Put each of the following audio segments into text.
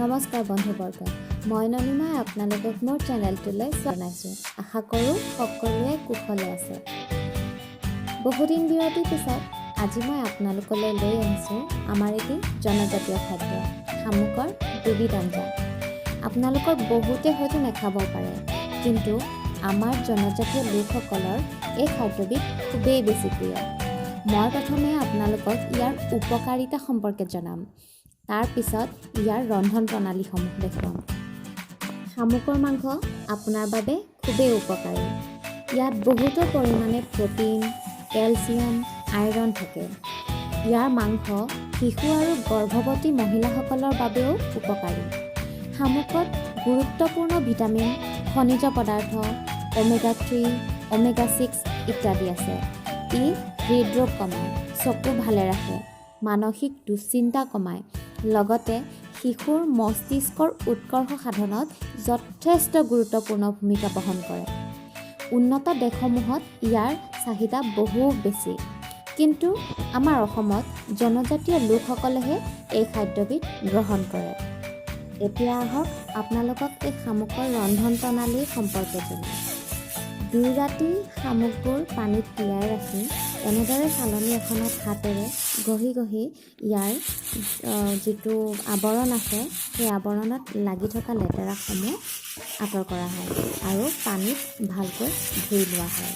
নমস্কাৰ বন্ধুবৰ্গ, মই ননিমাই আপোনালোকক মোৰ চেনেলটোলৈ জনাইছোঁ। আশা কৰোঁ সকলোৱে কুশলে আছে। বহুদিন বিৰতিৰ পিছত আজি মই আপোনালোকলৈ লৈ আহিছোঁ আমাৰ এটি জনজাতীয় খাদ্য শামুকৰ দুবিধ আঞ্জা। আপোনালোকৰ বহুতে হয়তো নাখাব পাৰে, কিন্তু আমাৰ জনজাতীয় লোকসকলৰ এই খাদ্যবিধ খুবেই বেছি প্ৰিয়। মই প্ৰথমে আপোনালোকক ইয়াৰ উপকাৰিতা সম্পৰ্কে জনাম, তাৰপিছত ইয়াৰ ৰন্ধন প্ৰণালীসমূহ দেখুৱাম। শামুকৰ মাংস আপোনাৰ বাবে খুবেই উপকাৰী। ইয়াত বহুতো পৰিমাণে প্ৰ'টিন, কেলছিয়াম, আইৰণ থাকে। ইয়াৰ মাংস শিশু আৰু গৰ্ভৱতী মহিলাসকলৰ বাবেও উপকাৰী। শামুকত গুৰুত্বপূৰ্ণ ভিটামিন, খনিজ পদাৰ্থ, ওমেগা 3, ওমেগা 6 ইত্যাদি আছে। ই হৃদৰোগ কমায়, চকু ভালে ৰাখে, মানসিক দুশ্চিন্তা কমায়, লগতে শিশুৰ মস্তিষ্কৰ উৎকৰ্ষ সাধনত যথেষ্ট গুৰুত্বপূৰ্ণ ভূমিকা বহন কৰে। উন্নত দেশসমূহত ইয়াৰ চাহিদা বহু বেছি, কিন্তু আমাৰ অসমত জনজাতীয় লোকসকলেহে এই খাদ্যবিধ গ্ৰহণ কৰে। এতিয়া আহক, আপোনালোকক এই শামুকৰ ৰন্ধন প্ৰণালী সম্পৰ্কে জনাওঁ। 2 ৰাতি শামুকবোৰ পানীত তিয়াই ৰাখি এনেদৰে চালনী এখনত হাতেৰে ঘঁহি ঘঁহি ইয়াৰ যিটো আৱৰণ আছে, সেই আৱৰণত লাগি থকা লেতেৰাসমূহ আঁতৰ কৰা হয় আৰু পানীত ভালকৈ ধুই লোৱা হয়।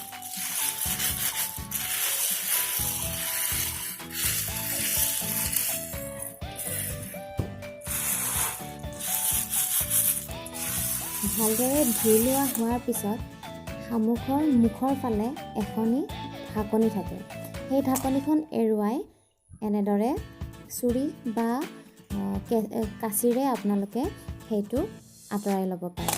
ভালদৰে ধুই লোৱা হোৱাৰ পিছত শামুকৰ মুখৰ ফালে এখনি ঢাকনি থাকে। সেই ঢাকনিখন এৰুৱাই এনেদৰে চুৰি বা কাঁচিৰে আপোনালোকে সেইটো আঁতৰাই ল'ব পাৰে।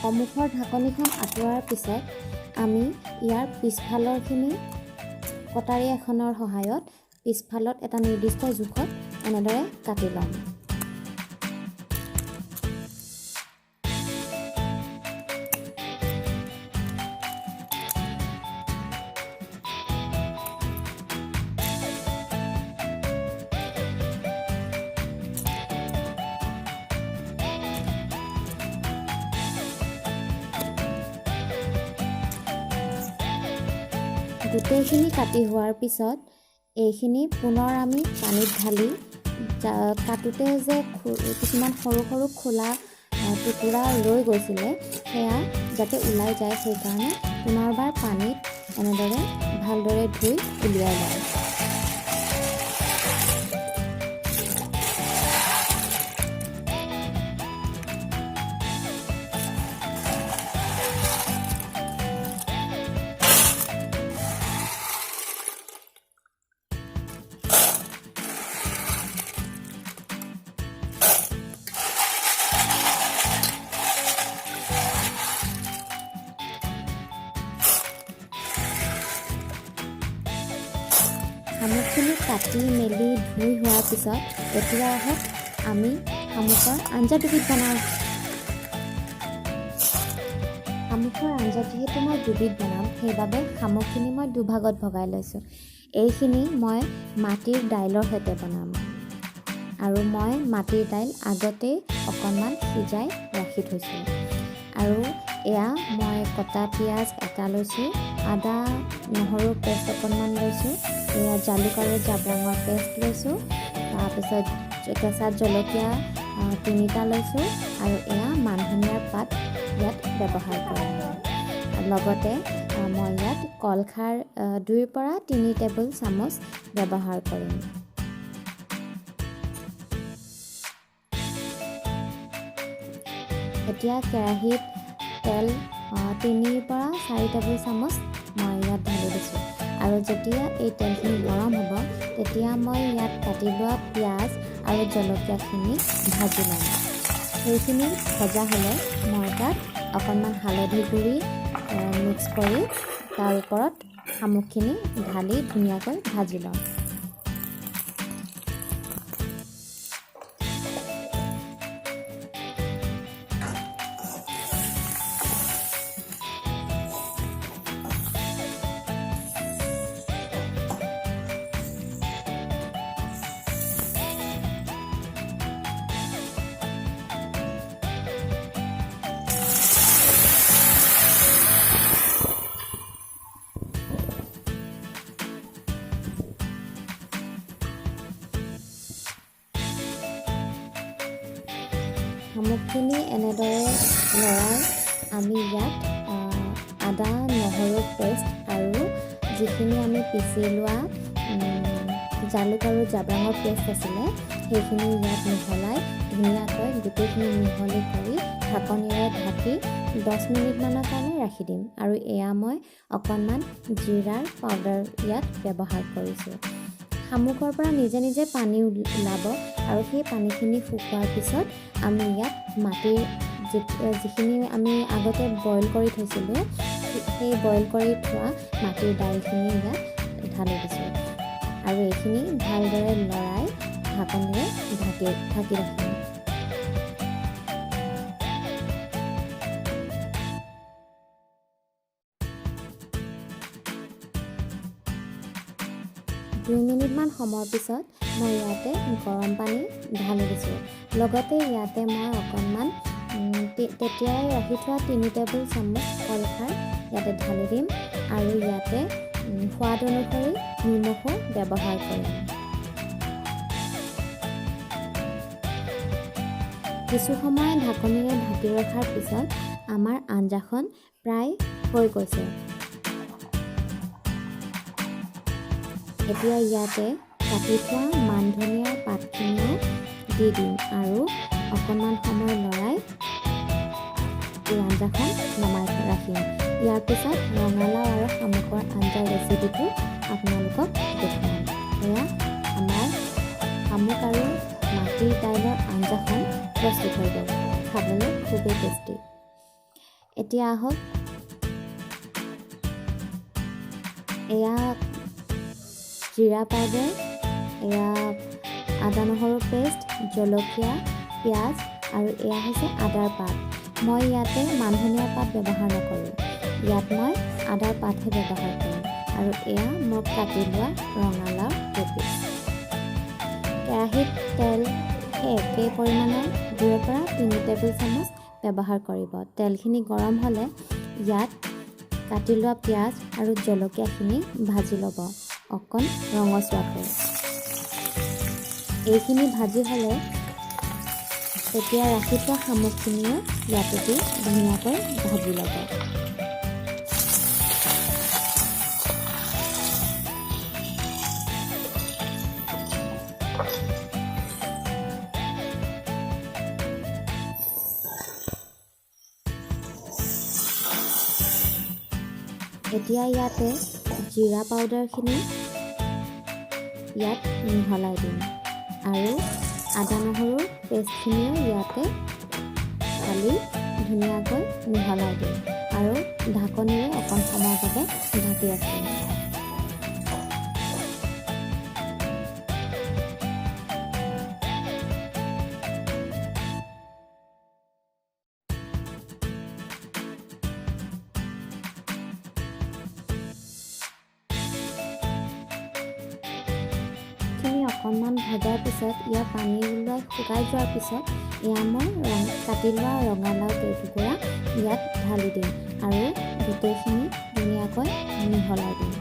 সন্মুখৰ ঢাকনিখন আঁতৰোৱাৰ পিছত আমি ইয়াৰ পিছফালৰখিনি কটাৰী এখনৰ সহায়ত পিছফালত এটা নিৰ্দিষ্ট জোখত এনেদৰে কাটি ল'ম। গোটেইখিনি কাটি হোৱাৰ পিছত এইখিনি পুনৰ আমি পানীত ঢালি, কাটোতে যে কিছুমান সৰু সৰু খোলা টুকুৰা ৰৈ গৈছিলে, সেয়া যাতে ওলাই যায়, সেইকাৰণে পুনৰবাৰ পানীত এনেদৰে ভালদৰে ধুই উলিয়াই লওঁ। শামুকখিনি কাটি মেলি ধুই হোৱাৰ পিছত এতিয়া আহক, আমি শামুকৰ আঞ্জা দুবিধ বনাওঁ। শামুকৰ আঞ্জা যিহেতু মই দুবিধ বনাম, সেইবাবে শামুকখিনি মই দুভাগত ভগাই লৈছোঁ। এইখিনি মই মাটিৰ দাইলৰ সৈতে বনাম আৰু মই মাটিৰ দাইল আগতেই অকণমান সিজাই ৰাখি থৈছোঁ। আৰু এয়া মই কটা পিঁয়াজ এটা লৈছোঁ, আদা নহৰু পেষ্ট অকণমান লৈছোঁ, এয়া জালুক আৰু জাবৰাঙৰ পেষ্ট লৈছোঁ, তাৰপিছত কেঁচা জলকীয়া তিনিটা লৈছোঁ আৰু এয়া মানধনিয়াৰ পাত ইয়াত ব্যৱহাৰ কৰিম। লগতে মই ইয়াত কলখাৰ 2ৰ পৰা 3 টেবুল চামুচ ব্যৱহাৰ কৰিম। এতিয়া কেৰাহীত তেল 3ৰ পৰা 4 টেবুল চামুচ মই ইয়াত ঢালি দিছোঁ আৰু যেতিয়া এই তেলখিনি গৰম হ'ব, তেতিয়া মই ইয়াত কাটি লোৱা পিঁয়াজ আৰু জলকীয়াখিনি ভাজি ল'ম। সেইখিনি ভজা হ'লে মই তাত অকণমান হালধি গুড়ি মিক্স কৰি তাৰ ওপৰত শামুকখিনি ঢালি ধুনীয়াকৈ ভাজি ল'ম। শামুকখিনি এনেদৰে লৰাই আমি ইয়াত আদা নহৰু পেষ্ট আৰু যিখিনি আমি পিচি লোৱা জালুক আৰু জাবৰাঙৰ পেষ্ট আছিলে, সেইখিনি ইয়াত মিহলাই ধুনীয়াকৈ গোটেইখিনি মিহলি কৰি ঢাকনিৰে ঢাকি 10 মিনিটমানৰ কাৰণে ৰাখি দিম। আৰু এয়া মই অকণমান জিৰাৰ পাউডাৰ ইয়াত ব্যৱহাৰ কৰিছোঁ। শামুকৰ পৰা নিজে নিজে পানী ওলাব আৰু সেই পানীখিনি শুকোৱাৰ পিছত আমি ইয়াত মাটিৰ যিখিনি আমি আগতে বইল কৰি থৈছিলোঁ, সেই বইল কৰি থোৱা মাটিৰ দাইলখিনি ইয়াত ঢালি দিছোঁ আৰু এইখিনি ভালদৰে লৰাই ঢাকনিৰে ঢাকি ঢাকি ৰাখিম। 2 মিনিটমান সময়ৰ পিছত মই ইয়াতে গৰম পানী ঢালি দিছোঁ। লগতে ইয়াতে মই অকণমান তেতিয়াই ৰাখি থোৱা 3 টেবুল চামুচ কলখাৰ ইয়াতে ঢালি দিম আৰু ইয়াতে সোৱাদ অনুসৰি নিমখো ব্যৱহাৰ কৰিম। কিছু সময় ঢাকনিৰে ঢাকি ৰখাৰ পিছত আমাৰ আঞ্জাখন প্ৰায় হৈ গৈছে। এতিয়া ইয়াতে কাটি থোৱা মান ধনিয়াৰ পাতখিনিও দি দিম আৰু অকণমান সময় লৰাই এই আঞ্জাখন নমাই ৰাখিম। ইয়াৰ পিছত ৰঙালাও আৰু শামুকৰ আঞ্জাৰ ৰেচিপিটো আপোনালোকক দেখুৱাম। এয়া আমাৰ শামুক আৰু মাটিৰ দাইলৰ আঞ্জাখন প্ৰস্তুত হৈ গ'ল। খাবলৈ খুবেই টেষ্টি। এতিয়া আহক, এয়া জিৰা পাউডাৰ, এয়া আদা নহৰু পেষ্ট, জলকীয়া, পিঁয়াজ আৰু এয়া হৈছে আদাৰ পাত। মই ইয়াতে মান ধনিয়াৰ পাত ব্যৱহাৰ নকৰোঁ। ইয়াত মই আদাৰ পাতহে ব্যৱহাৰ কৰিম। আৰু এয়া মই কাটি লোৱা ৰঙালাও কেইপিচ। কেৰাহীত তেল সেই একেই পৰিমাণৰ 2ৰ পৰা 3 টেবুল চামুচ ব্যৱহাৰ কৰিব। তেলখিনি গৰম হ'লে ইয়াত কাটি লোৱা পিঁয়াজ আৰু জলকীয়াখিনি ভাজি ল'ব অকণ ৰঙচুৱাকৈ। এইখিনি ভাজি হ'লে তেতিয়া ৰাখি থোৱা শামুকখিনিও ইয়াতে দি ধুনীয়াকৈ ভাজি ল'ব। এতিয়া ইয়াতে জিৰা পাউডাৰখিনি ইয়াত মিহলাই দিম আৰু আদা নহৰুৰ পেষ্টখিনিও ইয়াতে ঢালি ধুনীয়াকৈ মিহলাই দিম আৰু ঢাকনিৰে অকণ সময়ৰ বাবে ঢাকি ৰাখিম। খিনি অকণমান ভজাৰ পিছত, ইয়াৰ পানী ওলাই শুকাই যোৱাৰ পিছত এয়া মই কাটি লোৱা ৰঙালাও কেইটুকুৰা ইয়াত ঢালি দিম আৰু গোটেইখিনি ধুনীয়াকৈ মিহলাই দিম।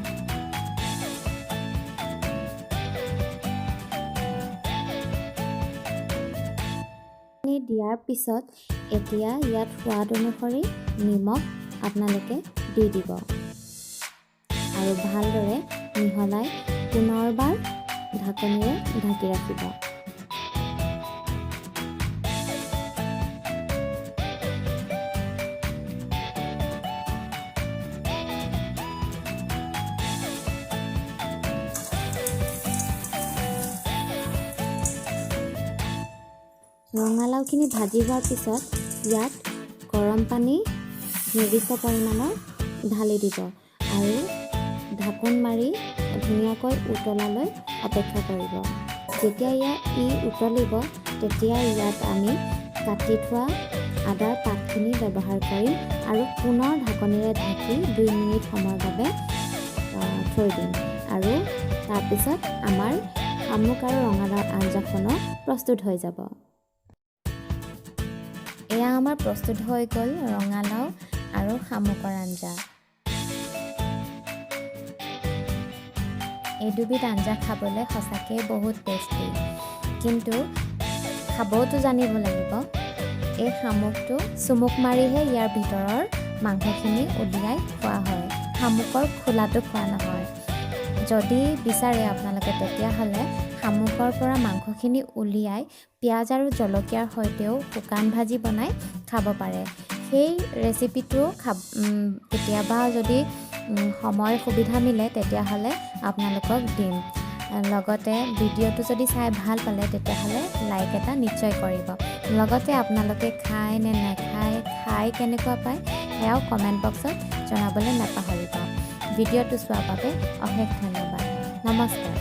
দিয়াৰ পিছত এতিয়া ইয়াত সোৱাদ অনুসৰি নিমখ আপোনালোকে দি দিব আৰু ভালদৰে মিহলাই পুনৰবাৰ ঢাকনিৰে ঢাকি ৰাখিব। ৰঙালাওখিনি ভাজি হোৱাৰ পিছত ইয়াত গৰম পানী নিৰ্দিষ্ট পৰিমাণৰ ঢালি দিব আৰু ঢাকোন মাৰি ধুনীয়াকৈ উতলালৈ অপেক্ষা কৰিব। যেতিয়া ই উতলিব, তেতিয়া ইয়াত আমি কাটি থোৱা আদাৰ পাতখিনি ব্যৱহাৰ কৰিম আৰু পুনৰ ঢাকনিৰে ঢাকি 2 মিনিট সময়ৰ বাবে থৈ দিম আৰু তাৰপিছত আমাৰ শামুক আৰু ৰঙালাওৰ আঞ্জাখনো প্ৰস্তুত হৈ যাব। এয়া আমাৰ প্ৰস্তুত হৈ গ'ল ৰঙালাও আৰু শামুকৰ আঞ্জা। এই দুবিধ আঞ্জা খাবলৈ সঁচাকৈয়ে বহুত টেষ্টি, কিন্তু খাবওতো জানিব লাগিব। এই শামুকটো চুমুক মাৰিহে ইয়াৰ ভিতৰৰ মাংসখিনি উলিয়াই খোৱা হয়, শামুকৰ খোলাটো খোৱা নহয়। যদি বিচাৰে আপোনালোকে, তেতিয়াহ'লে শামুকৰ পৰা মাংসখিনি উলিয়াই পিঁয়াজ আৰু জলকীয়াৰ সৈতেও শুকান ভাজি বনাই খাব পাৰে। সেই ৰেচিপিটো কেতিয়াবা যদি সময় সুবিধা মিলে, তেতিয়াহ'লে আপোনালোকক দিম। লগতে ভিডিঅ'টো যদি চাই ভাল পালে, তেতিয়াহ'লে লাইক এটা নিশ্চয় কৰিব। লগতে আপোনালোকে খায় নে নাখায়, খাই কেনেকুৱা পায়, সেয়াও কমেণ্ট বক্সত জনাবলৈ নাপাহৰিব। ভিডিঅ'টো চোৱাৰ বাবে অশেষ ধন্যবাদ। নমস্কাৰ।